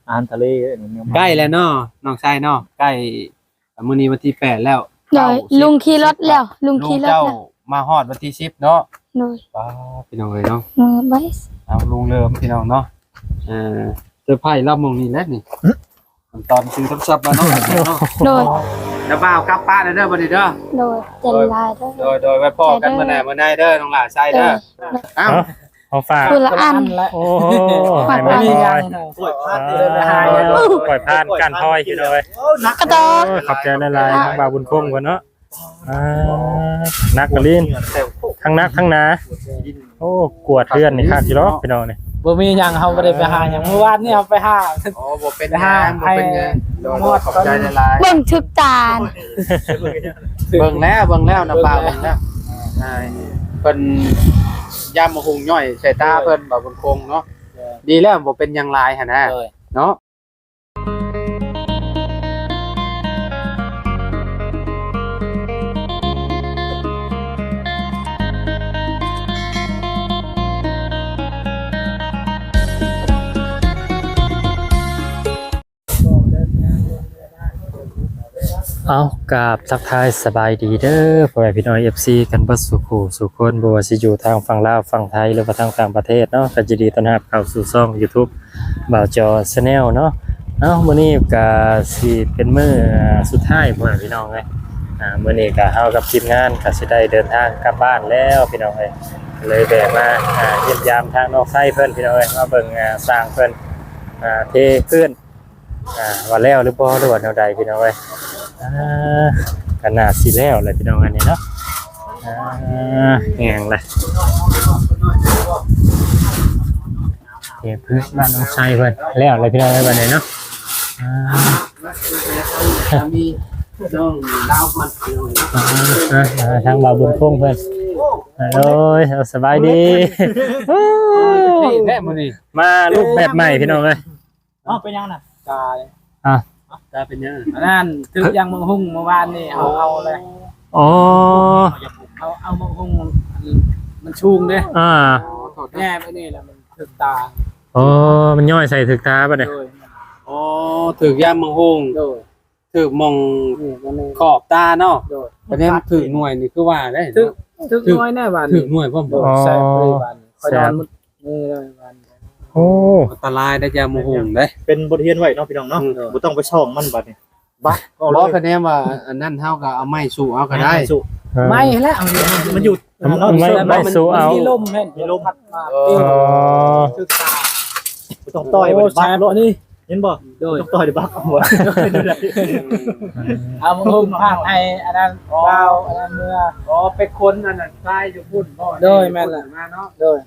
ອາຫານທະເລ ໃກ້ແລ້ວເນາະ ນ້ອງຊາຍເນາະ ໃກ້ ມື້ນີ້ວັນທີແປດແລ້ວ ໂດຍ ເກົ້າ ສິບ ລຸງຂີ່ລົດແລ້ວ ສິບ ລຸງຂີ່ລົດແລ້ວ ລຸງເຈົ້າມາຮອດວັນທີສິບເນາະ ໂດຍ ປ້າ ພີ່ນ້ອງເອີຍເນາະ ເອີ ໄວ້ ເອົາລຸງເລີ່ມ ພີ່ນ້ອງເນາະ ເອີ ເຊີໄພລາວໝ່ອງນີ້ແຫຼະນີ້ ຕອນຖືໂທລະສັບມາເນາະ ໂດຍ ແລ້ວບ່າວກັບປ້າແລ້ວເດີບັດນີ້ເດີ ໂດຍ ໃຈລາຍເດີ ໂດຍ ໂດຍ ໄວ້ພໍ້ກັນມື້ໜ້າມື້ໃນເດີ ນ້ອງຫຼ້າຊາຍເດີ ໂດຍ ເອົ້າ ເອົາ ຂອງຝາກ ຄົນລະອັນ ໂອ້ໂຫ ໃຫ້ມາ ກວດພັນ ເອີ ກວດພັນ ການພອຍ ພີ່ນ້ອງເອີຍ ກະຕອ ໂອ້ຍ ຂອບໃຈຫຼາຍໆ ທາງບ່າວບຸນຄົງເພິ່ນເນາະ ອ່າ ໜັກກະລີນ ທັງໜັກທັງໜາ ໂອ້ ກວດເຮືອນນີ້ຄັກຢູ່ດອກ ພີ່ນ້ອງນີ້ ບໍ່ມີຫຍັງ ເຮົາບໍ່ໄດ້ໄປຫາຫຍັງ ມື້ວານນີ້ເຮົາໄປຫາ ອໍ ບໍ່ເປັນຫຍັງ ບໍ່ເປັນຫຍັງ ໂດຍ ຂອບໃຈຫຼາຍໆ ເບິ່ງຖືກຕາ ເບິ່ງແລ້ວ ເບິ່ງແລ້ວ ນ້ຳປາເບິ່ງແລ້ວ ອ່າ ເພິ່ນຢຳໝາກຫຸ່ງຍ່ອຍໃສ່ຕາເພິ່ນ ບ່າວບຸນຄົງເນາະ ດີແລ້ວ ບໍ່ເປັນຫຍັງຫຼາຍຫັ້ນນະ ໂດຍ ເນາະ. ເອົາ ກາບທັກທາຍສະບາຍດີເດີ ພໍ່ແມ່ພີ່ນ້ອງເອັຟຊີກັນເບິດສູ່ຄູ່ສູ່ຄົນ ບໍ່ວ່າຊິຢູ່ທາງຝັ່ງລາວ ຝັ່ງໄທ ຫຼືວ່າທາງຕ່າງປະເທດເນາະ ກໍຍິນດີຕ້ອນຮັບເຂົ້າສູ່ຊ່ອງຢູທູບ ບ່າວຈໍ Channel ເນາະ ເອົ້າ ມື້ນີ້ກໍຊິເປັນມື້ ອ່າ ສຸດທ້າຍ ພໍ່ແມ່ພີ່ນ້ອງເອີຍ ອ່າ ມື້ນີ້ກໍເຮົາກັບທີມງານກໍຊິໄດ້ເດີນທາງກັບບ້ານແລ້ວ ພີ່ນ້ອງເອີຍ ເລີຍແວະມາ ອ່າ ຢ້ຽມຢາມທາງນ້ອງໄຊເພິ່ນ ພີ່ນ້ອງເອີຍ ມາເບິ່ງ ອ່າ ຊ່າງເພິ່ນ ອ່າ ເທພື້ນ ອ່າ ວ່າແລ້ວຫຼືບໍ່ ຫຼືວ່າແນວໃດ ພີ່ນ້ອງເອີຍ ອ່າ ກໍໜ້າຊິແລ້ວແຫຼະ ພີ່ນ້ອງ ອັນນີ້ເນາະ ອ່າ ແຮງລະ ເທພື້ນບ້ານນ້ອງໄຊເພິ່ນ ແລ້ວແຫຼະ ພີ່ນ້ອງເອີຍ ບັດນີ້ເນາະ ອ່າ ມີນ້ອງລາວມັນ ອ່າ ອ່າ ທາງບ່າວບຸນຄົງເພິ່ນ ໂດຍ ສະບາຍດີ ໂອ້ຍ ແທ້ມື້ນີ້ ມາຮູບແບບໃໝ່ ພີ່ນ້ອງເອີຍ ເອົ້າ ເປັນຫຍັງນະ? ກາຍ ອ່ະ ກາຍເປັນຫຍັງ? ອັນນັ້ນ ຖືກຢາງບັກຫຸ່ງເມື່ອວານນີ້ ເຮົາເອົາແຫຼະ ອໍ ເຮົາເອົາບັກຫຸ່ງ ມັນສູງເດ້ ອ່າ ແຍ່ໄປນີ້ແລ້ວມັນຖືກຕາ ອໍ ມັນຍ້ອຍໃສ່ຖືກຕາບັດນີ້ ໂດຍ ອໍ ຖືກຢາງບັກຫຸ່ງ ໂດຍ ຖືກໝ່ອງຂອບຕາເນາະ ໂດຍ ປະເດັນຖືກໜ່ວຍນີ້ຄືວ່າໄດ້ ຖືກ ຖືກໜ່ວຍແນ່ຫວານ ຖືກໜ່ວຍພ້ອມ ໂດຍ ອໍ ໃສ່ບະລິຫວານ ຂ້ອຍນອນມື້ນີ້ເລີຍຫວານ ໂອ້ ອັນຕະລາຍໄດ້ຢາງບັກຫຸ່ງເດ້ ເປັນບົດຮຽນໄວ້ເນາະ ພີ່ນ້ອງເນາະ ອືມ ບໍ່ຕ້ອງໄປສ່ອງມັນບັດນີ້ ບັກ ບໍ່ ຄະແນນວ່າອັນນັ້ນເຮົາກໍເອົາໄມ້ສູ້ເອົາກໍໄດ້ ເອີ ໄມ້ແຫຼະ ມັນຢູ່ ມັນ ມັນ ໄມ້ສູ້ເອົາ ມີລົມແມ່ນ ມີລົມພັດມາ ເອີ ບໍ່ຕ້ອງຕ່ອຍ ໂອ້ ບັກ ແສບເນາະນີ້ ເຫັນບໍ່ ໂດຍ ຕ້ອງຕ່ອຍບັກເອົາ ເອົາມາຫົ່ມພາກໃຫ້ອັນນັ້ນ ອໍ ລາວອັນນັ້ນເມືອ ອໍ ໄປຂົນອັນນັ້ນຊາຍຢູ່ພຸ້ນບໍ່ ໂດຍ ແມ່ນແຫຼະ ມາເນາະ ໂດຍ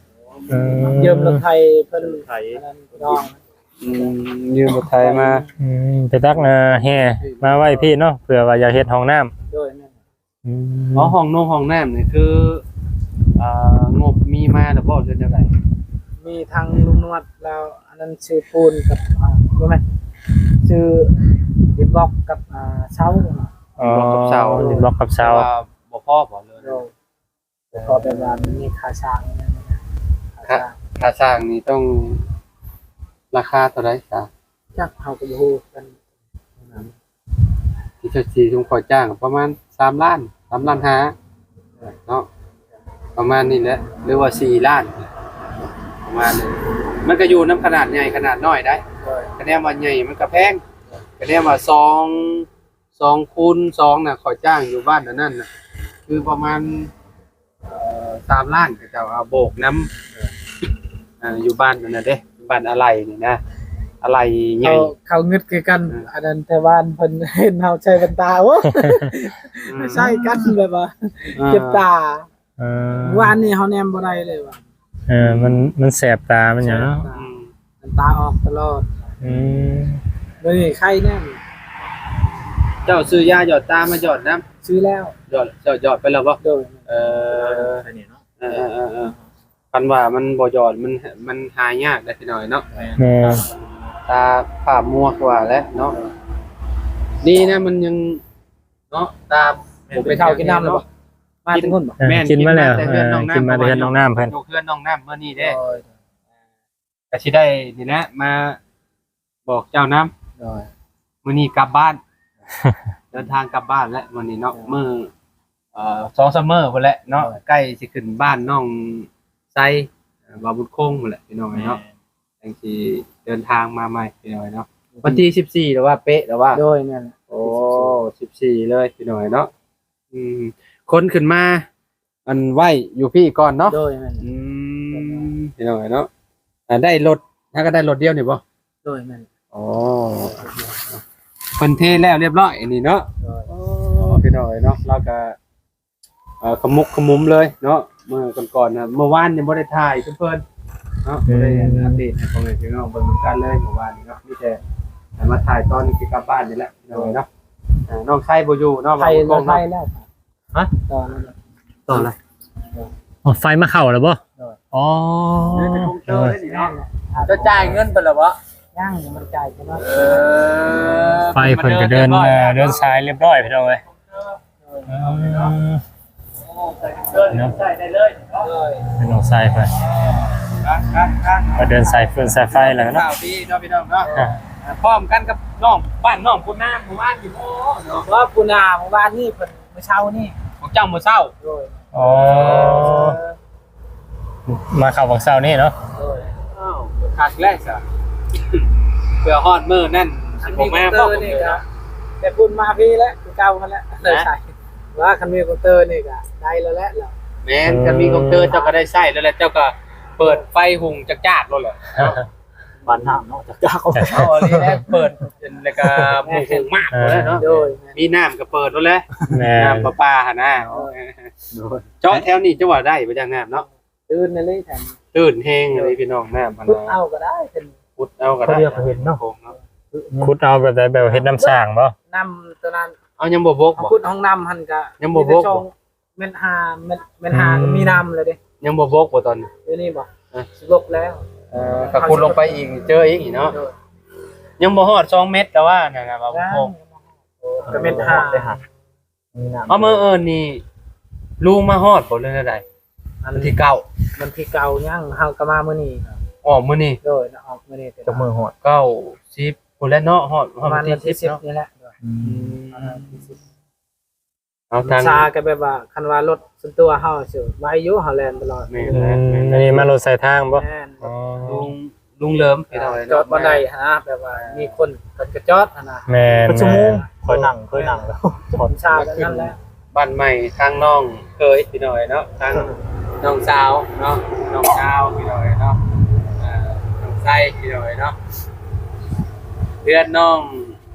ເອີ ຢືມລົດໄຖເພິ່ນ ລົດໄຖ ອັນນັ້ນ ພີ່ນ້ອງ ອືມ ຢືມລົດໄຖມາ ອືມ ໄປຕັກ ອ່າ ແຮ່ມາໄວ້ພີ້ເນາະ ເພື່ອວ່າຢາກເຮັດຫ້ອງນ້ຳ ໂດຍ ແມ່ນ ອືມ ອໍ ຫ້ອງນົງຫ້ອງນ້ຳນີ້ຄື ອ່າ ງົບມີມາແລ້ວບໍ່ ຫຼືແນວໃດ? ມີທາງລຸງນວດແລ້ວ ອັນນັ້ນຊື້ປູນກັບ ອ່າ ບໍ່ແມ່ນ ຊື້ດິນບລັອກກັບ ອ່າ ເສົາ ອໍ ດິນບລັອກກັບເສົາ ດິນບລັອກກັບເສົາ ແຕ່ວ່າບໍ່ພໍບໍ່ ຫຼື ໂດຍ ແຕ່ກໍແບບວ່າມັນມີຄ່າສ້າງ ຄ່າ ຄ່າສ້າງນີ້ຕ້ອງລາຄາເທົ່າໃດຊະ? ຈັກ ເຮົາກໍບໍ່ຮູ້ຄືກັນ ທີ່ເຈົ້າ ທີ່ຊຸມຂ້ອຍຈ້າງປະມານສາມລ້ານ ສາມລ້ານຫ້າເນາະ ປະມານນີ້ແຫຼະ ຫຼືວ່າສີ່ລ້ານ ປະມານນີ້ ມັນກໍຢູ່ນຳຂະໜາດໃຫຍ່ຂະໜາດນ້ອຍໄດ໋ ໂດຍ ຄະແນນວ່າໃຫຍ່ມັນກໍແພງ ຄະແນນວ່າສອງ ສອງຄູນສອງນະ ຂ້ອຍຈ້າງຢູ່ບ້ານອັນນັ້ນນະ ຄືປະມານ ເອີ ສາມລ້ານ ເຂົາເຈົ້າເອົາໂບກນຳ ເອີ ຢູ່ບ້ານນັ້ນນະເດ້ ບ້ານອາໄຫຼ່ນີ້ນະ ອາໄຫຼ່ໃຫຍ່ ເຂົາ ເຂົາງຶດຄືກັນ ເອີ ອັນນັ້ນແຕ່ບ້ານເພິ່ນເຫັນເຮົາໃສ່ແວ່ນຕາ ໂອ້ ເອີ ໃສ່ກັນແບບວ່າ ເອີ ເຈັບຕາ ເອີ ວານນີ້ເຮົາແນມບໍ່ໄດ້ເລີຍວ່າ ເອີ ມັນ ມັນແສບຕາ ມັນຫຍັງເນາະ ແສບຕາ ອືມ ແວ່ນຕາອອກຕະຫຼອດ ອືມ ມື້ນີ້ໄຄແນມ ເຈົ້າຊື້ຢາຢອດຕາມາຢອດນຳ ຊື້ແລ້ວ ຢອດ ເຈົ້າຢອດໄປແລ້ວບໍ່? ໂດຍ ເອີ ອັນນີ້ເນາະ ເອີໆ ຄັນວ່າມັນບໍ່ຢອດ ມັນ ມັນຫາຍາກໄດ໋ ພີ່ນ້ອງເນາະ ແມ່ນ ຕາຝ້າມົວຄືວ່າແຫຼະເນາະ ດີນະ ມັນຍັງເນາະ ຕາ ແມ່ນ ບໍ່ເປັນເຂົ້າກິນນ້ຳແລ້ວບໍ່? ມາແຕ່ພຸ້ນບໍ່? ແມ່ນ ກິນມາແລ້ວ ກິນມາແຕ່ເຮືອນນ້ອງນ້ຳ ເອີ ກິນມາແຕ່ເຮືອນນ້ອງນ້ຳເພິ່ນ ເອີ ຢູ່ເຮືອນນ້ອງນ້ຳມື້ນີ້ເດ້ ໂດຍ ກໍຊິໄດ້ນີ້ແຫຼະ ມາ ບອກເຈົ້ານຳ. ໂດຍ ມື້ນີ້ກັບບ້ານ ເດີນທາງກັບບ້ານແລ້ວມື້ນີ້ເນາະ. ໂດຍ ມື້ ເອີ ສອງສາມມື້ພຸ້ນແຫຼະເນາະ. ໂດຍ ໃກ້ຊິຂຶ້ນບ້ານນ້ອງໄຊ ເອີ ບ່າວບຸນຄົງພຸ້ນແຫຼະ ພີ່ນ້ອງເອີຍເນາະ. ແມ່ນ ຈັ່ງຊິເດີນທາງມາໃໝ່ ພີ່ນ້ອງເອີຍເນາະ. ວັນທີ ວັນທີສິບສີ່ ຫຼືວ່າເປະ ຫຼືວ່າ? ໂດຍ ແມ່ນ ໂອ້ ສິບສີ່ ເລີຍ ພີ່ນ້ອງເອີຍເນາະ. ອືມ ຂົນຂຶ້ນມາ ອັນໄວ້ຢູ່ພີ້ກ່ອນເນາະ. ໂດຍ ແມ່ນ ອືມ ພີ່ນ້ອງເອີຍເນາະ. ອ່າ ໄດ້ລົດ ຫາກໍໄດ້ລົດດຽວນີ້ບໍ່? ໂດຍ ແມ່ນ ອໍ ເພິ່ນເທແລ້ວລຽບຮ້ອຍອັນນີ້ເນາະ. ໂດຍ ໂອ້ ພີ່ນ້ອງເອີຍເນາະ ລາວກໍ ເອີ ຂະໝຸກຂະໝຸມເລີຍເນາະ. ມື້ກ່ອນໆນະ ເມື່ອວານນີ້ບໍ່ໄດ້ຖ່າຍຄືເພິ່ນເນາະ ອືມ ບໍ່ໄດ້ອັບເດດໃຫ້ພໍ່ແມ່ພີ່ນ້ອງເບິ່ງນຳກັນເລີຍເມື່ອວານນີ້ເນາະ. ມີແຕ່ໃຫ້ມາຖ່າຍຕອນຊິກັບບ້ານນີ້ແຫຼະ ພີ່ນ້ອງເອີຍເນາະ. ອ່າ ນ້ອງໄຊບໍ່ຢູ່ເນາະ ໄປ ບໍ່ ໄປແລ້ວ. ຮະ? ຕໍ່ແລ້ວ ຕໍ່ແລ້ວ. ອໍ ໄຟມາເຂົ້າແລ້ວບໍ່? ໂດຍ ອໍ ເດີນໄປກົງເຕີເລີຍນີ້ເນາະ. ເຈົ້າຈ່າຍເງິນເພິ່ນແລ້ວບໍ່? ຍັງ ຍັງບໍ່ໄດ້ຈ່າຍເພິ່ນເນາະ. ເອີ ໄຟເພິ່ນກໍເດີນ ເດີນສາຍລຽບຮ້ອຍ ພີ່ນ້ອງເອີຍ. ເອີ ເນາະ ໃຊ້ໄດ້ເລີຍເນາະ. ເປັນນ້ອງຊາຍໄປ ໄປເດີນສາຍເຟື່ອງສາຍໄຟແລ້ວເນາະ. ຂ່າວດີເນາະ ພີ່ນ້ອງເນາະ. ອ່າ ພ້ອມກັນກັບນ້ອງ ບ້ານນ້ອງປູນາເມື່ອວານນີ້. ໂອ້ ເນາະ ວ່າປູນາເມື່ອວານນີ້ເພິ່ນ ມື້ເຊົ້ານີ້ ຂອງເຈົ້າມື້ເຊົ້າ. ໂດຍ ອໍ ເອີ ມາເຂົ້າວັນເສົານີ້ເນາະ. ໂດຍ ອ້າວ ຄັກແລ້ວຊະ ເພື່ອຮອດມື້ນັ້ນຊິບໍ່ມາບໍ່. ແຕ່ພຸ້ນມາພີ້ແຫຼະ ຄືເກົ່າຫັ້ນແຫຼະ. ເລີຍໃສ່ວ່າຄັນມີຄອມເຕີນີ້ກໍໄດ້ແລ້ວແຫຼະ. ແມ່ນ ຄັນມີຄອມເຕີເຈົ້າກໍໄດ້ໃຊ້ແລ້ວແຫຼະ ເຈົ້າກໍເປີດໄຟຫຸງຈັກໆໂລດແຫຼະ. ປານນ້ຳເນາະ ຈັກຢາກເອົາ ເອົາອັນນີ້ແຫຼະ ເປີດ ແລ້ວກໍໝູກຫູກໝາກ ເອີ ພຸ້ນແຫຼະເນາະ. ໂດຍ ມີນ້ຳກໍເປີດໂລດແຫຼະ. ແມ່ນ ນ້ຳປະປາຫັ້ນນະ. ໂດຍ ໂດຍ ເຈາະແຖວນີ້ຈະວ່າໄດ້ບໍ່ຈັກນ້ຳເນາະ. ຕື້ນແລ້ວເລີຍ ຕື້ນແຮງເລີຍ ໂດຍ ພີ່ນ້ອງ. ນ້ຳຫັ້ນ ຂຸດເອົາກໍໄດ້ ຂຸດເອົາກໍໄດ້ ເຂົາດຽວກໍເຫັນເນາະ. ຂຸດເອົາແບບໃດ ແບບເຮັດນ້ຳສ້າງບໍ່? ນ້ຳຕົວນັ້ນ ເອົາ ຍັງບໍ່ບົກບໍ່? ຂຸດຫ້ອງນ້ຳຫັ້ນກໍຍັງບໍ່ບົກບໍ່? ແມ່ນຫ້າ ແມ່ນ ແມ່ນຫ້າ ອືມ ກໍມີນ້ຳແລ້ວເດ້. ຍັງບໍ່ບົກບໍ່ຕອນນີ້? ດຽວນີ້ບໍ່? ເອີ ຊິບົກແລ້ວ. ເອີ ກໍຂຸດລົງໄປອີກ ເຈີອີກເນາະ. ໂດຍ ຍັງບໍ່ຮອດສອງແມັດ ແຕ່ວ່ານັ້ນນະ ວ່າບໍ່ ຍັງບໍ່ຮອດ. ໂອ້ ກໍແມ່ນຫ້າ ໄດ້ຫາ ມີນ້ຳ. ເອົາ ມື້ອື່ນນີ້ລຸງມາຮອດບໍ່ ຫຼືແນວໃດ? ອັນ ວັນທີເກົ້າ ວັນທີເກົ້າຍັງ ເຮົາກໍມາມື້ນີ້. ອອກມື້ນີ້? ໂດຍ ອອກມື້ນີ້. ຈັກມື້ຮອດ? ເກົ້າສິບພຸ້ນແຫຼະເນາະ ຮອດ ຮອດວັນທີສິບນີ້ແຫຼະ. ອືມ ເອົາ ທາງຊາກໍແບບວ່າ ຄັນວ່າລົດສ່ວນຕົວເຮົາຊິໄວຢູ່ ເຮົາແລ່ນຕະຫຼອດ. ແມ່ນ ອືມ ອັນນີ້ມາລົດສາຍທາງບໍ່? ແມ່ນ. ອໍ ລຸງ ລຸງເຫຼີມ ພີ່ນ້ອງເອີຍເນາະ ຈອດບ່ອນໃດຫັ້ນນະ ແບບວ່າມີຄົນເພິ່ນກໍຈອດຫັ້ນນະ. ແມ່ນ ເປັນຊົ່ວໂມງ. ແມ່ນ ຂ້ອຍນັ່ງ ເຄີຍນັ່ງແລ້ວ ຈອດ ບ້ານໃໝ່ທາງນ້ອງເຂີຍ ພີ່ນ້ອງເອີຍເນາະ ທາງນ້ອງສາວເນາະ ນ້ອງສາວ ພີ່ນ້ອງເອີຍເນາະ. ເອີ ນ້ອງໄຊ ພີ່ນ້ອງເອີຍເນາະ ເຮືອນນ້ອງ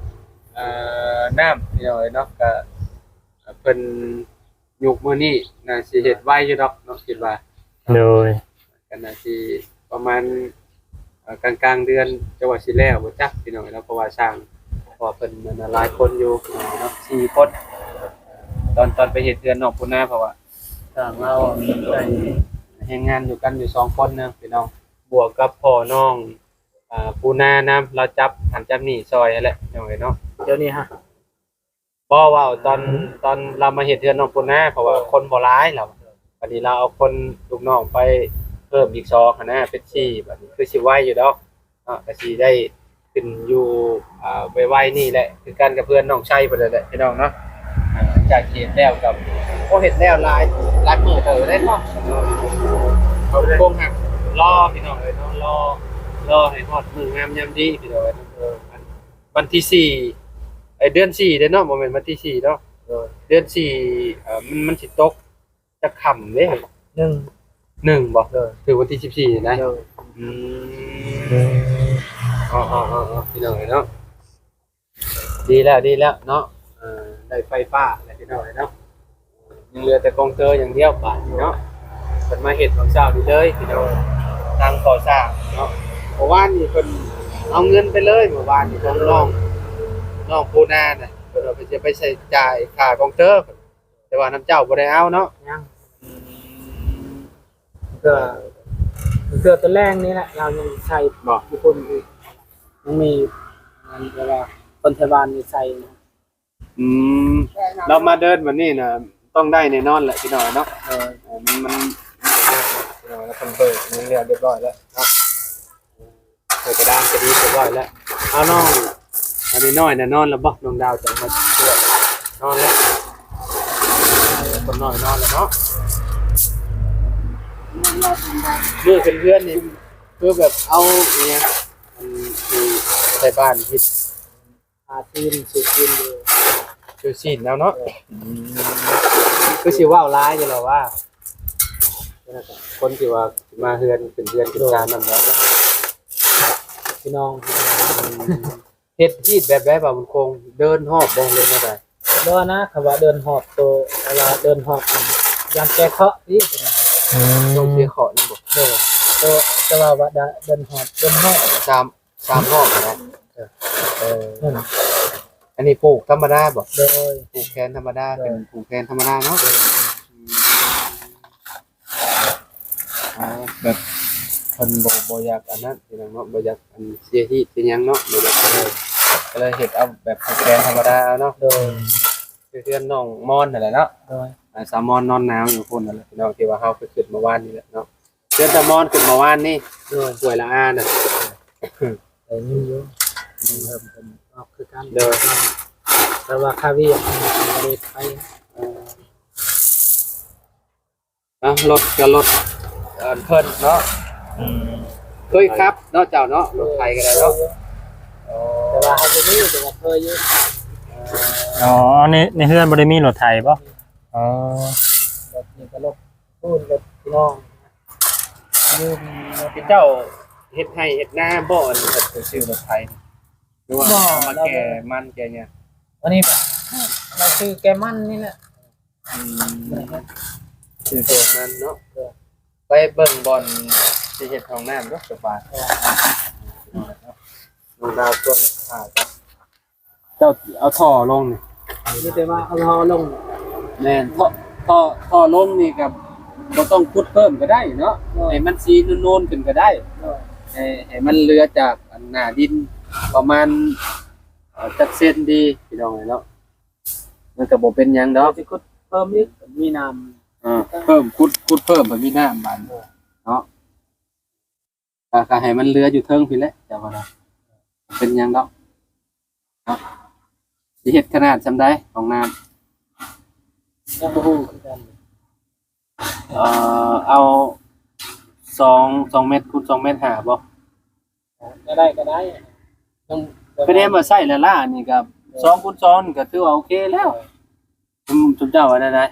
ເອີ ນ້ຳ ພີ່ນ້ອງເອີຍເນາະ ກະ ເພິ່ນຍຸກມື້ນີ້ໜ້າຊິເຮັດໄວຢູ່ດອກເນາະ ຄິດວ່າ. ໂດຍ ກໍໜ້າຊິປະມານ ເອີ ກາງໆເດືອນ ຈະວ່າຊິແລ້ວບໍ່ຈັກ ພີ່ນ້ອງເນາະ ເພາະວ່າຊ່າງ ເພາະວ່າເພິ່ນນັ້ນນະ ຫຼາຍຄົນຢູ່ເນາະ ສີ່ຄົນ. ຕອນ ຕອນໄປເຮັດເຮືອນນ້ອງປູນາ ເພາະວ່າຊ່າງລາວໃຊ້ແຮງງານຢູ່ກັນຢູ່ສອງຄົນນະ ພີ່ນ້ອງ ບວກກັບພໍ່ນ້ອງ ອາ ປູນານຳ ລາວຈັບຫັ້ນຈັບນີ້ຊ່ອຍຫັ້ນແຫຼະ ພີ່ນ້ອງເອີຍເນາະ. ດຽວນີ້ຮະ ບໍ່ ເວົ້າຕອນ ອືມ ຕອນລາວມາເຮັດເຮືອນນ້ອງປູນາ ເພາະວ່າ ໂອ້ ຄົນບໍ່ຫຼາຍລາວ ບັດນີ້ລາວເອົາຄົນລູກນ້ອງໄປເພີ່ມອີກສອງຫັ້ນນະ ເປັນສີ່ ບັດນີ້ຄືຊິໄວຢູ່ດອກເນາະ ກໍຊິໄດ້ຂຶ້ນຢູ່ ອ່າ ໄວໆນີ້ແຫຼະ ຄືກັນກັບເພື່ອນນ້ອງໄຊເພິ່ນນັ້ນແຫຼະ ພີ່ນ້ອງເນາະ. ອ່າ ຫຼັງຈາກເຮັດແລ້ວກໍ ໂອ້ ເຮັດແລ້ວຫຼາຍ ຫຼາຍມື້ເຕີບແລ້ວເນາະ ເຂົາຄົງຫັກລໍ ພີ່ນ້ອງເອີຍເນາະ ລໍ ລໍໃຫ້ຮອດມື້ງາມຍາມດີ ພີ່ນ້ອງເອີຍ. ເອີ ອັນ ວັນທີສີ່ ເອີ ເດືອນສີ່ເດ້ເນາະ ບໍ່ແມ່ນວັນທີສີ່ເນາະ. ໂດຍ ເດືອນສີ່ ເອີ ມັນ ມັນຊິຕົກຈັກຄ່ຳເດ້? ໜຶ່ງ ໜຶ່ງບໍ່? ໂດຍ ຖືກວັນທີສິບສີ່ນະ. ໂດຍ ອືມ ອໍໆໆ ພີ່ນ້ອງເອີຍເນາະ ດີແລ້ວ ດີແລ້ວເນາະ. ເອີ ໄດ້ໄຟຟ້າແລ້ວ ພີ່ນ້ອງເອີຍເນາະ. ຍັງເຫຼືອແຕ່ກົງເຕີຢ່າງດຽວບາດນີ້ເນາະ ເພິ່ນມາເຮັດຕອນເຊົ້ານີ້ເລີຍພີ່ນ້ອງ ທາງກໍ່ສ້າງເນາະ. ເມື່ອວານນີ້ເພິ່ນເອົາເງິນໄປເລີຍ ເມື່ອວານນີ້ຂອງນ້ອງ ນ້ອງປູນານະ ເພິ່ນວ່າເພິ່ນຈະໄປໃຊ້ຈ່າຍຄ່າກົງເຕີ ແຕ່ວ່ານຳເຈົ້າບໍ່ໄດ້ເອົາເນາະ. ຍັງ ເພື່ອ ເພື່ອຕອນແລງນີ້ແຫຼະ ລາວຍັງໃຊ້ບໍ່ ຢູ່ພຸ້ນອີກ ຍັງມີ ອັນ ແບບວ່າຄົນໄທບ້ານນີ້ໃຊ້ນະ. ອືມ ລາວມາເດີນແບບນີ້ນະ ຕ້ອງໄດ້ແນ່ນອນແຫຼະ ພີ່ນ້ອງເນາະ. ເອີ ເອີ ມັນ ມັນ ພີ່ນ້ອງ ລາວເພິ່ນເບີກເງິນແລ້ວຮຽບຮ້ອຍແລ້ວເນາະ ໃສ່ກະດານກະດີຮຽບຮ້ອຍແລ້ວ. ເອົານ້ອງ ອັນນ້ອຍໆນະ ນອນແລ້ວບໍ່? ນ້ອງດາວຈະມາຊ່ວຍນອນແລ້ວ. ເອີ ຄົນນ້ອຍນອນແລ້ວເນາະ. ມື້ຂຶ້ນເຮືອນນີ້ ຄືແບບເອົາອີ່ຫຍັງ ອັນ ທີ່ໄທບ້ານເຮັດ ພາຊີນ ຊື້ຊີນຢູ່ ຊື້ຊີ້ນເອົາເນາະ. ເອີ ອືມ ຄືຊິເວົ້າຫຼາຍຢູ່ແລ້ວວ່າ ຄົນທີ່ວ່າມາເຮືອນ ເປັນເຮືອນເປັນຊານນຳແຫຼະ ພີ່ນ້ອງ ເຮັດຮີດແບບໃດບ່າວບຸນຄົງ? ເດີນຮອບບໍ່ ຫຼືແນວໃດ? ບໍ່ນະ ຄຳວ່າເດີນຮອບໂຕ ເວລາເດີນຮອບ ຢ້ານແກ້ເຄາະອີກ. ອືມ ຕ້ອງເຄາະນຳບໍ່? ໂດຍ ໂຕ ແຕ່ວ່າ ວ່າເດີນຮອບ ເດີນຮອບ ສາມ ສາມຮອບນະ. ເອີ ເອີ ອືມ ອັນນີ້ປູກທຳມະດາບໍ່? ໂດຍ ປູກແຂນທຳມະດາ. ໂດຍ ເປັນປູກແຂນທຳມະດາເນາະ. ໂດຍ ອືມ ອໍ ແບບເພິ່ນບໍ່ ບໍ່ຢາກອັນນັ້ນ ພີ່ນ້ອງເນາະ ບໍ່ຢາກອັນເສຍຮີດເສຍຫຍັງເນາະ ບໍ່ຢາກ ເອີ ກໍເລີຍເຮັດເອົາແບບຜູກແຂນທຳມະດາເອົາເນາະ. ໂດຍ ຄືເຮືອນນ້ອງມອນຫັ້ນແຫຼະເນາະ. ໂດຍ ອ່າ ສາວມອນນອນໜາວຢູ່ພຸ້ນນັ້ນແຫຼະ ພີ່ນ້ອງ ທີ່ວ່າເຮົາໄປຂຶ້ນເມື່ອວານນີ້ແຫຼະເນາະ ເຮືອນສາວມອນຂຶ້ນເມື່ອວານນີ້. ໂດຍ ຫ້ວຍລະອານະ ໄດ້ຍິນຢູ່ ເພິ່ນອອກຄືກັນ. ໂດຍ ແຕ່ວ່າຄາວຽກບໍ່ໄດ້ໄປ. ເອີ ອ່ະ ລົດກໍລົດ ເອີ ເພິ່ນເນາະ. ອືມ ເຄີຍຂັບເນາະເຈົ້າເນາະ ລົດໄຖກໍໄດ້ເນາະ. ແຕ່ວ່າເຮົາບໍ່ມີ ແຕ່ວ່າເຄີຍຢູ່. ອໍ ໃນ ໃນເຮືອນບໍ່ໄດ້ມີລົດໄຖບໍ່? ອໍ ລົດນີ້ກໍລົດ ປູນລົດພີ່ນ້ອງ ຢືມລົດ ເຈົ້າເຮັດໄຮ່ເຮັດນາບໍ່? ອັນນີ້ເພິ່ນຊື້ລົດໄຖ ຫຼືວ່າ ບໍ່ ເອົາມາແກ່ມັນແກ່ຫຍັງ? ອັນນີ້ແບບ ລາວຊື້ແກ່ມັນນີ້ແຫຼະ. ອືມ ຊື້ແກ່ມັນເນາະ. ເອີ ໄປເບິ່ງບ່ອນຊິເຮັດຫ້ອງນ້ຳເນາະ ສະບາຍ. ເອີ ນ້ອງດາວຊວນຫາກັນ ເຈົ້າເອົາທໍ່ລົງນີ້ ມີແຕ່ວ່າເອົາທໍ່ລົງ. ແມ່ນ ທໍ່ ທໍ່ລົງນີ້ກໍບໍ່ຕ້ອງຂຸດເພີ່ມກໍໄດ້ເນາະ. ໂດຍ ໃຫ້ມັນສີນູນໆຂຶ້ນກໍໄດ້. ໂດຍ ໃຫ້ ໃຫ້ມັນເຫຼືອຈາກອັນໜ້າດິນປະມານ ເອີ ຈັກເຊັນດີ ພີ່ນ້ອງເອີຍເນາະ. ມັນກໍບໍ່ເປັນຫຍັງດອກ ຊິຂຸດເພີ່ມອີກ ມີນ້ຳ. ເອີ ເພີ່ມ ຂຸດ ຂຸດເພີ່ມ ມັນມີນ້ຳບາດນີ້ເນາະ. ກະ ກະໃຫ້ມັນເຫຼືອຢູ່ເທິງພີ້ແຫຼະ ເຈົ້າວ່ານະ ເປັນຫຍັງດອກເນາະ. ຊິເຮັດຂະໜາດສ່ຳໃດຫ້ອງນ້ຳ? ຍັງບໍ່ຮູ້ຄືກັນ. ເອີ ເອົາສອງ ສອງແມັດຄູນສອງແມັດຫ້າບໍ່? ກໍໄດ້ ກໍໄດ້ ຕ້ອງ ຄະແນນວ່າໃຊ້ລ້າໆນີ້ກໍສອງຄູນສອງນີ້ກໍຖືວ່າໂອເຄແລ້ວ. ເອີ ຊຸມ ຊຸມເຈົ້າວ່າໄດ້ ໄດ້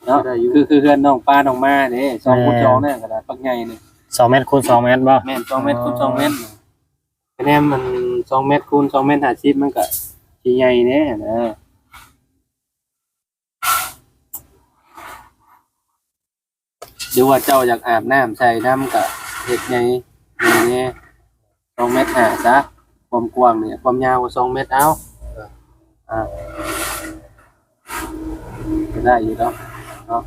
ເນາະ. ຄື ຄືເຮືອນນ້ອງປານ້ອງມາເດ້ ສອງຄູນສອງນັ້ນກໍໄດ້ ບັກໃຫຍ່ນີ້ ສອງແມັດຄູນສອງແມັດບໍ່? ແມ່ນ ສອງແມັດຄູນສອງແມັດ. ຄະແນນມັນສອງແມັດຄູນສອງແມັດຫ້າສິບ ມັນກໍຊິໃຫຍ່ແດ່ນະ. ຫຼືວ່າເຈົ້າຢາກອາບນ້ຳໃສ່ນຳ ກະເຮັດໃຫຍ່ ໃຫຍ່ແດ່ ສອງແມັດຫ້າຊະ ຄວາມກວ້າງນີ້ ຄວາມຍາວກໍສອງແມັດເອົາ. ອ່າ ກໍໄດ້ຢູ່ດອກເນາະ.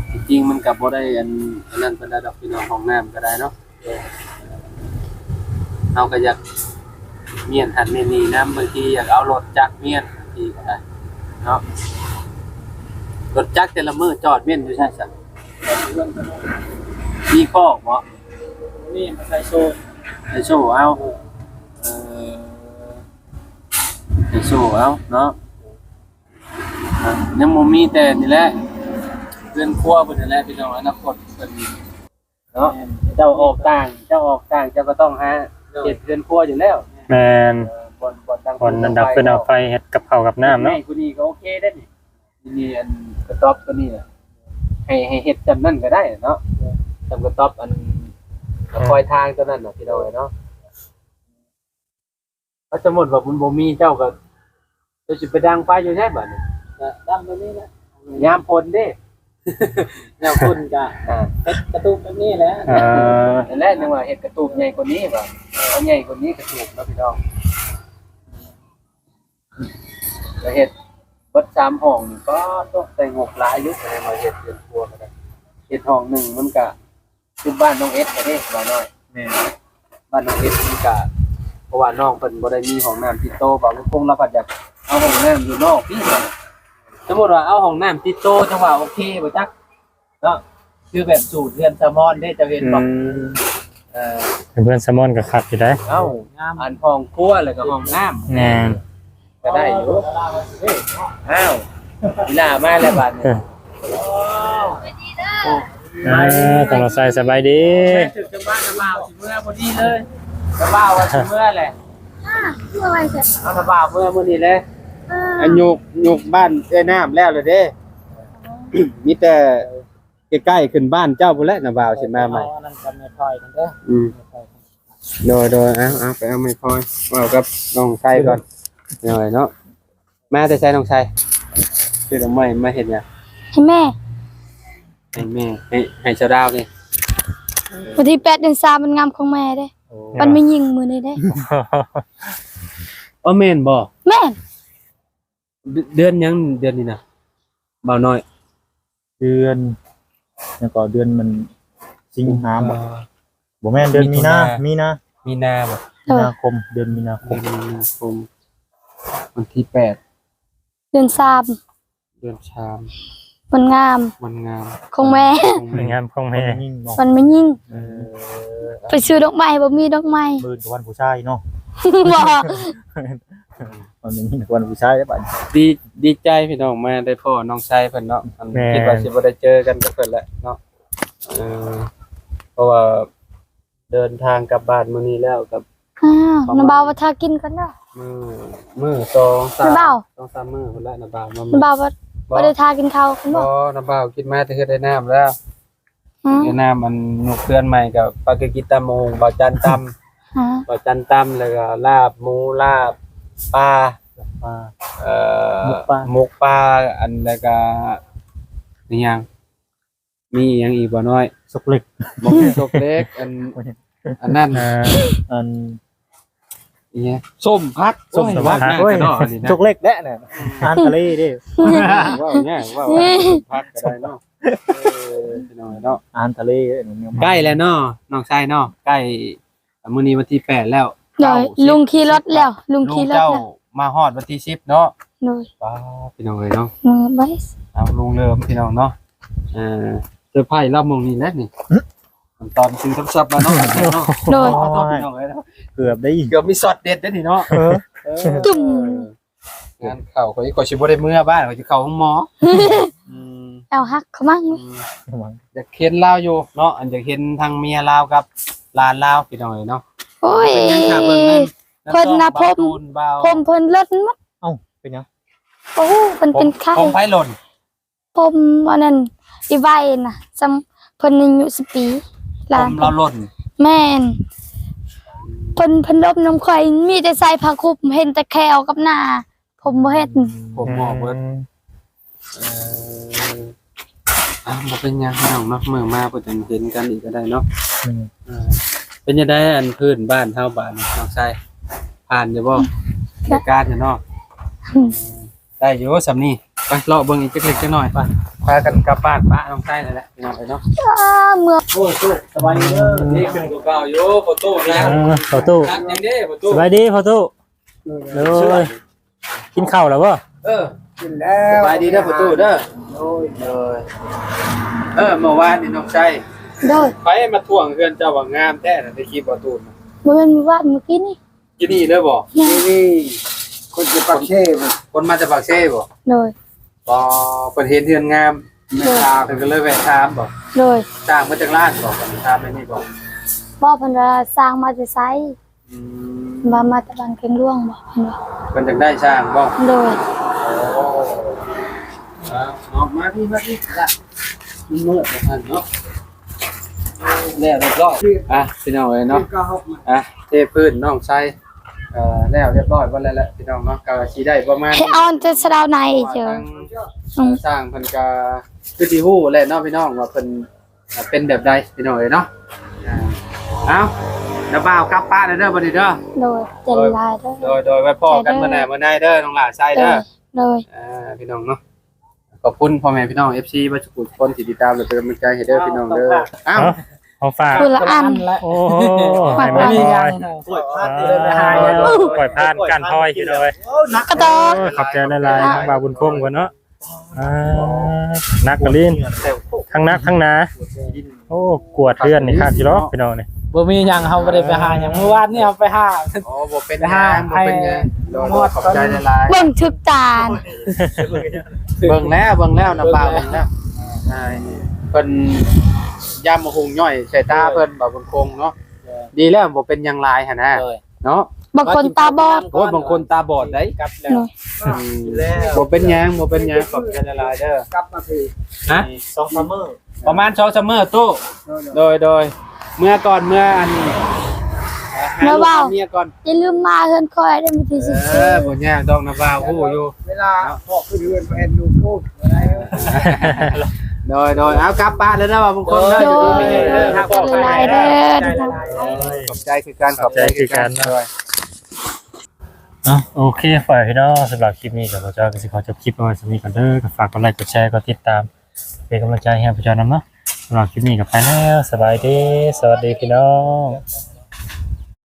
ທີ່ຈິງມັນກໍບໍ່ໄດ້ອັນ ອັນນັ້ນປານໃດດອກພີ່ນ້ອງ ຫ້ອງນ້ຳກໍໄດ້ເນາະ. ເຮົາກໍຢາກມ້ຽນຫັ້ນມ້ຽນນີ້ນຳ ບາງທີຢາກເອົາລົດຈັກມ້ຽນ ບາງທີກໍໄດ້ເນາະ. ລົດຈັກແຕ່ລະມື້ຈອດມ້ຽນຢູ່ໃສຊະ? ມີຄອກບໍ່? ມີ ໃສ່ໂສ້ ໃສ່ໂສ້ເອົາ. ເອີ ໃສ່ໂສ້ເອົາເນາະ. ຍັງບໍ່ມີແຕ່ນີ້ແຫຼະ ເຮືອນຄົວເພິ່ນນີ້ແຫຼະ ພີ່ນ້ອງ ອະນາຄົດເພິ່ນເນາະ. ເຈົ້າອອກຕ່າງ ເຈົ້າອອກຕ່າງ ເຈົ້າກໍຕ້ອງຫາເຮັດເຮືອນຄົວຢູ່ແລ້ວ. ແມ່ນ ເອີ ບ່ອນ ບ່ອນດັງ ບ່ອນດັງຟືນດັງໄຟ ເຮັດກັບເຂົ້າກັບນ້ຳເນາະ. ໃຫຍ່ກວ່ານີ້ກໍໂອເຄເດ້ນີ້ ນີ້ອັນກະຕ໊ອບຕົວນີ້ນະ ໃຫ້ ໃຫ້ເຮັດສ່ຳນັ້ນກໍໄດ້ເນາະ ສ່ຳກະຕ໊ອບອັນ ເອີ ຄອຍທາງຕົວນັ້ນນະ ພີ່ນ້ອງເອີຍເນາະ. ຖ້າສົມມຸດວ່າມັນບໍ່ມີ ເຈົ້າກໍ ເຈົ້າຊິໄປດັງໄຟຢູ່ໃສບາດນີ້? ກໍດັງແບບນີ້ແຫຼະ ຍາມຝົນເດ້. ຍາມຝົນກໍ ອ່າ ເຮັດກະຕູບແບບນີ້ແຫຼະ. ເອີ ນັ້ນແຫຼະ ຍັງວ່າເຮັດກະຕູບໃຫຍ່ກວ່ານີ້ວ່າ ເອົາໃຫຍ່ກວ່ານີ້ກະຕູບເນາະ ພີ່ນ້ອງ. ກໍເຮັດເບິດສາມຫ້ອງນີ້ ກໍຕົກແຕ່ງົບຫຼາຍຢູ່ ແຕ່ວ່າເຮັດເຮືອນຄົວກໍໄດ້ ເຮັດຫ້ອງໜຶ່ງມັນກໍ ຄືບ້ານນ້ອງເອັດກໍເດ້ ບ່າວນ້ອຍ. ແມ່ນ ບ້ານນ້ອງເອັດມັນກະ ເພາະວ່ານ້ອງເພິ່ນບໍ່ໄດ້ມີຫ້ອງນ້ຳຕິດໂຕ ບ່າວບຸນຄົງລາວພັດຢາກເອົາຫ້ອງນ້ຳຢູ່ນອກພີ້. ສົມມຸດວ່າເອົາຫ້ອງນ້ຳຕິດໂຕ ຈັ່ງວ່າໂອເຄບໍ່ຈັກເນາະ. ຄືແບບສູດເຮືອນສາວມອນເດ້ ເຈົ້າເຫັນບໍ່? ອືມ ເອີ ເປັນເພື່ອນສະໝອນກໍຄັກຢູ່ໄດ໋. ເອົ້າ ອັນຫ້ອງຄົວແລ້ວກໍຫ້ອງນ້ຳ ແມ່ນ ກໍໄດ້ຢູ່. ອ້າວ ອີ່ຫຼ້າມາແລ້ວບາດນີ້. ເອີ ໂອ້ ເອີ ທາງນ້ອງໄຊ ສະບາຍດີ. ແມ່ຖືກຈັງຫວະ ນ້າບ່າວຊິເມືອພໍດີເລີຍ. ນ້າບ່າວວ່າຊິເມືອແຫຼະ. ອ້າ ຄືວ່າໄວແທ້? ເອົາ ນ້າບ່າວເມືອມື້ນີ້ແຫຼະ. ເອີ ອັນຍົກ ຍົກບ້ານເອື້ອຍນ້ຳແລ້ວລະເດ້. ອໍ ມີແຕ່ໃກ້ໆ ຂຶ້ນບ້ານເຈົ້າພຸ້ນແຫຼະ ນ້າບ່າວຊິມາໃໝ່. ເອົາອັນນັ້ນກັບແມ່ພອຍກັນເດີ. ອືມ ແມ່ພອຍກັນ. ໂດຍໆ ເອົາ ເອົາ ໄປເອົາແມ່ພອຍ ເວົ້າກັບນ້ອງໄຊກ່ອນ ນ້ອຍເນາະ. ມາແຕ່ໃສນ້ອງໄຊ? ຊື້ດອກໄມ້ມາເຮັດຫຍັງ? ໃຫ້ແມ່ ໃຫ້ແມ່ ໃຫ້ ໃຫ້ສາວດາວນີ້. ວັນທີແປດເດືອນສາມ ວັນງາມຂອງແມ່ເດ້. ໂອ້ ວັນແມ່ຍິງມື້ນີ້ເດ້. ອໍ ແມ່ນບໍ່? ແມ່ນ. ເດືອນຫຍັງເດືອນນີ້ນະ ບ່າວນ້ອຍ? ເດືອນຫຍັງກໍ ເດືອນມັນສິງຫາບໍ່? ບໍ່ແມ່ນ ເດືອນມີນາ ມີນາ ມີນາບໍ່? ມີນາຄົມ ເດືອນມີນາຄົມ ເດືອນມີນາຄົມ ວັນທີແປດ ເດືອນສາມ ເດືອນສາມ ວັນງາມ ວັນງາມຂອງແມ່ ວັນງາມຂອງແມ່ ວັນແມ່ຍິງ ເອີ ໄປຊື້ດອກໄມ້ ບໍ່ມີດອກໄມ້. ມື້ອື່ນກໍວັນຜູ້ຊາຍເນາະ. ບໍ່ ມັນມີຄວນຜູ້ຊາຍໄດ້ບັດ. ດີ ດີໃຈພີ່ນ້ອງ ມາໄດ້ພໍ້ນ້ອງໄຊເພິ່ນເນາະ. ອັນ ແມ່ນ ຄິດວ່າຊິບໍ່ໄດ້ເຈີກັນກັບເພິ່ນແຫຼະເນາະ. ເອີ ເພາະວ່າເດີນທາງກັບບ້ານມື້ນີ້ແລ້ວກັບ ອ້າວ ນ້າບ່າວວ່າຖ້າກິນກ່ອນເດີ. ມື້ ມື້ສອງສາມ ນ້າບ່າວ ສອງສາມມື້ພຸ້ນແຫຼະ ນ້າບ່າວມາ. ນ້າບ່າວວ່າບໍ່ໄດ້ຖ້າກິນເຂົ້າພຸ້ນບໍ່? ບໍ່ ນ້າບ່າວກິນມາແຕ່ເຮືອນໄອ້ນ້ຳແລ້ວ. ອືມ ແນະນຳອັນຍົກເຮືອນໃໝ່ກໍປາກະກິດຕຳບັກຫຸ່ງ ບ່າວຈັນຕຳ ອືມ ບ່າວຈັນຕຳ ແລ້ວກໍລາບໝູ ລາບປາ ເອີ ໝົກປາ ໝົກປາ ອັນ ແລ້ວກໍອີຫຍັງ ມີອີຫຍັງອີກບໍ່ນ້ອຍ? ສົກເລັກ ບໍ່ແມ່ນສົກເລັກ ອັນ ອັນນັ້ນ ເອີ ອັນ ອີຫຍັງ ສົ້ມຜັກ ສົ້ມຜັກ ໂອ້ຍ ໂອ້ຍ ສົກເລັກແຫຼະນະ ອາຫານທະເລເດ້. ເວົ້າຫຍັງ ເວົ້າຜັກກໍໄດ້ເນາະ. ເອີ ພີ່ນ້ອງເນາະ ອາຫານທະເລ ໃກ້ແລ້ວເນາະ ນ້ອງຊາຍເນາະ ໃກ້ ມື້ນີ້ວັນທີແປດແລ້ວ. ໂດຍ ລຸງຂີ່ລົດແລ້ວ ລຸງຂີ່ລົດແລ້ວ ມາຮອດວັນທີສິບເນາະ. ໂດຍ ປ້າ ພີ່ນ້ອງເອີຍເນາະ ເອີ ບາຍ ເອົາ ລຸງເລີ່ມ ພີ່ນ້ອງເນາະ. ເອີ ເຊີໄພລາວໝ່ອງນີ້ແຫຼະນີ້ ຕອນຊື້ໂທລະສັບມາເນາະ. ໂດຍ ພີ່ນ້ອງເອີຍເນາະ ເກືອບໄດ້ ເກືອບມີຊັອດເດັດເດ້ນີ້ເນາະ. ເອີ ເອີ ຕຸ້ມ ງານເຂົ້າ ຂ້ອຍ ຂ້ອຍຊິບໍ່ໄດ້ເມືອບ້ານ ຂ້ອຍຊິເຂົ້າໂຮງໝໍ. ອືມ ແອວຫັກຂະມັງ. ອືມ ຢາກເຫັນລາວຢູ່ເນາະ ອັນ ຢາກເຫັນທັງເມຍລາວກັບຫຼານລາວ ພີ່ນ້ອງເອີຍເນາະ. ໂອ້ຍ ເພິ່ນນະ ຜົມ ຜົມເພິ່ນຫຼົ່ນໝົດ. ເອົ້າ ເປັນຫຍັງ? ໂອ້ ເພິ່ນເປັນໄຂ້. ຜົມໃຜຫຼົ່ນ? ຜົມອັນນັ້ນ ອີໄວນະ ສ່ຳເພິ່ນອາຍຸສິບປີ ຫຼານ ຜົມລາວຫຼົ່ນ. ແມ່ນ ເພິ່ນ ເພິ່ນລົມນຳຂ້ອຍ ມີແຕ່ໃສ່ຜ້າຄຸມ ເຫັນແຕ່ແຂ້ວກັບໜ້າ ຜົມບໍ່ເຫັນ ຜົມງອກເບິດ. ເອີ ອ່າ ບໍ່ເປັນຫຍັງພີ່ນ້ອງເນາະ ມື້ມາເພິ່ນຈັ່ງເຫັນກັນອີກກໍໄດ້ເນາະ. ເອີ ເປັນຈັ່ງໃດ ອັນພື້ນບ້ານເຮົາບາດນີ້ ນ້ອງຊາຍ ຜ່ານຢູ່ບໍ່? ອືມ ໃນການເນາະ ອືມ ໄດ້ຢູ່ສ່ຳນີ້. ໄປເລາະເບິ່ງອີກຈັກເລັກຈັກນ້ອຍ ໄປ ພາກັນກັບບ້ານ ປະນ້ອງຊາຍນັ້ນແຫຼະ ພີ່ນ້ອງເອີຍເນາະ. ເມືອ ໂອ້ຍ ສະບາຍດີເດີ ນີ້ເປັນຕົວເກົ່າຢູ່ ພໍ່ຕູ້ນະ. ເອີ ພໍ່ຕູ້ ຮັກຫຍັງເດ້ ພໍ່ຕູ້ ສະບາຍດີພໍ່ຕູ້. ໂດຍ ກິນເຂົ້າແລ້ວບໍ່? ເອີ ກິນແລ້ວ ສະບາຍດີເດີພໍ່ຕູ້ເດີ. ໂດຍ ໂດຍ ເອີ ເມື່ອວານນີ້ນ້ອງໄຊ ໂດຍ ໃຜມາທ້ວງເຮືອນເຈົ້າວ່າງາມແທ້ນະ ໄດ້ຄລິບບໍ່ຕູນ? ບໍ່ແມ່ນມື້ວານ ມື້ກີ້ນີ້ ກີ້ນີ້ເລີຍບໍ່? ແມ່ນ ນີ້ ຄົນຈາກປາກເຊບໍ່? ຄົນມາຈາກປາກເຊບໍ່? ໂດຍ ອໍ ເພິ່ນເຫັນເຮືອນງາມ ແມ່ນ ໂດຍ ເພິ່ນກໍເລີຍແວະຖາມບໍ່? ໂດຍ ສ້າງມາຈາກລ້ານບໍ່? ເພິ່ນຖາມແນວນີ້ບໍ່? ບໍ່ ເພິ່ນວ່າສ້າງມາແຕ່ໃສ? ອືມ ວ່າມາແຕ່ບ້ານແກງຫຼວງບໍ່ ເພິ່ນວ່າ ເພິ່ນຢາກໄດ້ຊ່າງບໍ່? ໂດຍ ໂອ້ ເອົາ ມາພີ່ ມາພີ່ລະ ມັນມືດແລ້ວເນາະ ແລ້ວຮຽບຮ້ອຍ. ອ່ະ ພີ່ນ້ອງເອີຍເນາະ ອ່ະ ເທພື້ນນ້ອງໄຊ ເອີ ແລ້ວຮຽບຮ້ອຍເບິດແລ້ວແຫຼະພີ່ນ້ອງເນາະ ກໍຊິໄດ້ປະມານ ເຮັດອອນແຕ່ສະເດາໃນເຈົ້າ ອືມ ຊ່າງເພິ່ນກໍຄືຊິຮູ້ແຫຼະເນາະພີ່ນ້ອງ ວ່າເພິ່ນ ເປັນແບບໃດພີ່ນ້ອງເອີຍເນາະ. ອ່າ ເອົາ ນ້າບ່າວກັບປະແລ້ວເດີບັດນີ້ເດີ. ໂດຍ ໃຈຫຼາຍເດີ ໂດຍ ໂດຍ ໄວ້ພໍ້ກັນມື້ໜ້າມື້ໃນເດີ ນ້ອງຫຼ້າໄຊເດີ. ໂດຍ ອ່າ ພີ່ນ້ອງເນາະ ຂອບຄຸນພໍ່ແມ່ພີ່ນ້ອງ ເອັຟຊີ ເບິດທຸກຄົນທີ່ຕິດຕາມ ແລະ ເປັນກຳລັງໃຈໃຫ້ເດີພີ່ນ້ອງເດີ. ເອົ້າ ຂອງຝາກ ຄົນລະອັນ ໂອ້ໂຫ ໃຫ້ມາ ກ້ວຍພານ ກ້ວຍພານກ້ານພອຍ ພີ່ນ້ອງເອີຍ. ໂອ້ ໜັກກະດອກ ໂອ້ຍ ຂອບໃຈຫຼາຍໆ ທາງບ່າວບຸນຄົງເພິ່ນເນາະ. ອ່າ ໜັກກະລີນ ທັງໜັກທັງໜາ. ໂອ້ ກວດເຮືອນນີ້ຄັກຢູ່ດອກພີ່ນ້ອງນີ້. ບໍ່ມີຫຍັງ ເຮົາບໍ່ໄດ້ໄປຫາຫຍັງ ເອີ ມື້ວານນີ້ເຮົາໄປຫາ ໂອ້ ບໍ່ເປັນຫຍັງ ໄປຫາ ບໍ່ເປັນຫຍັງ ໃຫ້ ໂດຍ ໝົດ ຂອບໃຈຫຼາຍໆ ເບິ່ງຖືກຕາ ເບິ່ງແລ້ວ ເບິ່ງແລ້ວ ນ້ຳບ່າວ ເບິ່ງແລ້ວ ເບິ່ງແລ້ວ ອ່າ ເພິ່ນຢາມມາຫຸງຍ່ອຍໃສ່ຕາ ໂດຍ ເພິ່ນ ບ່າວບຸນຄົງເນາະ ໂດຍ ດີແລ້ວ ບໍ່ເປັນຫຍັງຫຼາຍຫັ້ນນະ ໂດຍ ເນາະ ບາງຄົນຕາບອດ ໂອ້ຍ ບາງຄົນຕາບອດໄດ໋ ກັບແລ້ວ ໂດຍ ອືມ ແລ້ວ ບໍ່ເປັນຫຍັງ ບໍ່ເປັນຫຍັງ ຂອບໃຈຫຼາຍໆເດີ ກັບມາພີ້ ຮະ ສອງສາມມື້ ປະມານສອງສາມມື້ຕູ້ ໂດຍ ໂດຍ ໂດຍ ເມືອກ່ອນ ເມືອອັນ ຫາລູກຫາເມຍກ່ອນ ຢ່າລືມມາເຮືອນຂ້ອຍເດີ ມື້ທີສິບສີ່ ເອີ ບໍ່ຍາກດອກ ນ້ຳບ່າວຮູ້ຢູ່ ເວລາອອກຂຶ້ນເຮືອນໄປເຫັນລູກ ໂອ້ ບໍ່ໄດ້ ໂດຍ ໂດຍ ເອົາກັບປະແລ້ວເດີ ບາງຄົນເດີ ໂດຍ ໂດຍ ໂດຍ ຂອບໃຈຫຼາຍໆເດີ ຂອບໃຈຄືກັນ ຂອບໃຈຄືກັນ ໂດຍ ເອົ້າ ໂອເຄ ຝາກພີ່ນ້ອງ ສຳລັບຄລິບນີ້ກໍ ພວກເຈົ້າກໍຊິຂໍຈົບຄລິບເອົາໄວ້ສ່ຳນີ້ກ່ອນເດີ ກໍຝາກກົດໄລ ກົດແຊ ກົດຕິດຕາມ ເປັນກຳລັງໃຈໃຫ້ພວກເຈົ້ານຳເນາະ ສຳລັບຄລິບນີ້ກໍໄປແລ້ວ ສະບາຍດີ ສະຫວັດດີພີ່ນ້ອງ.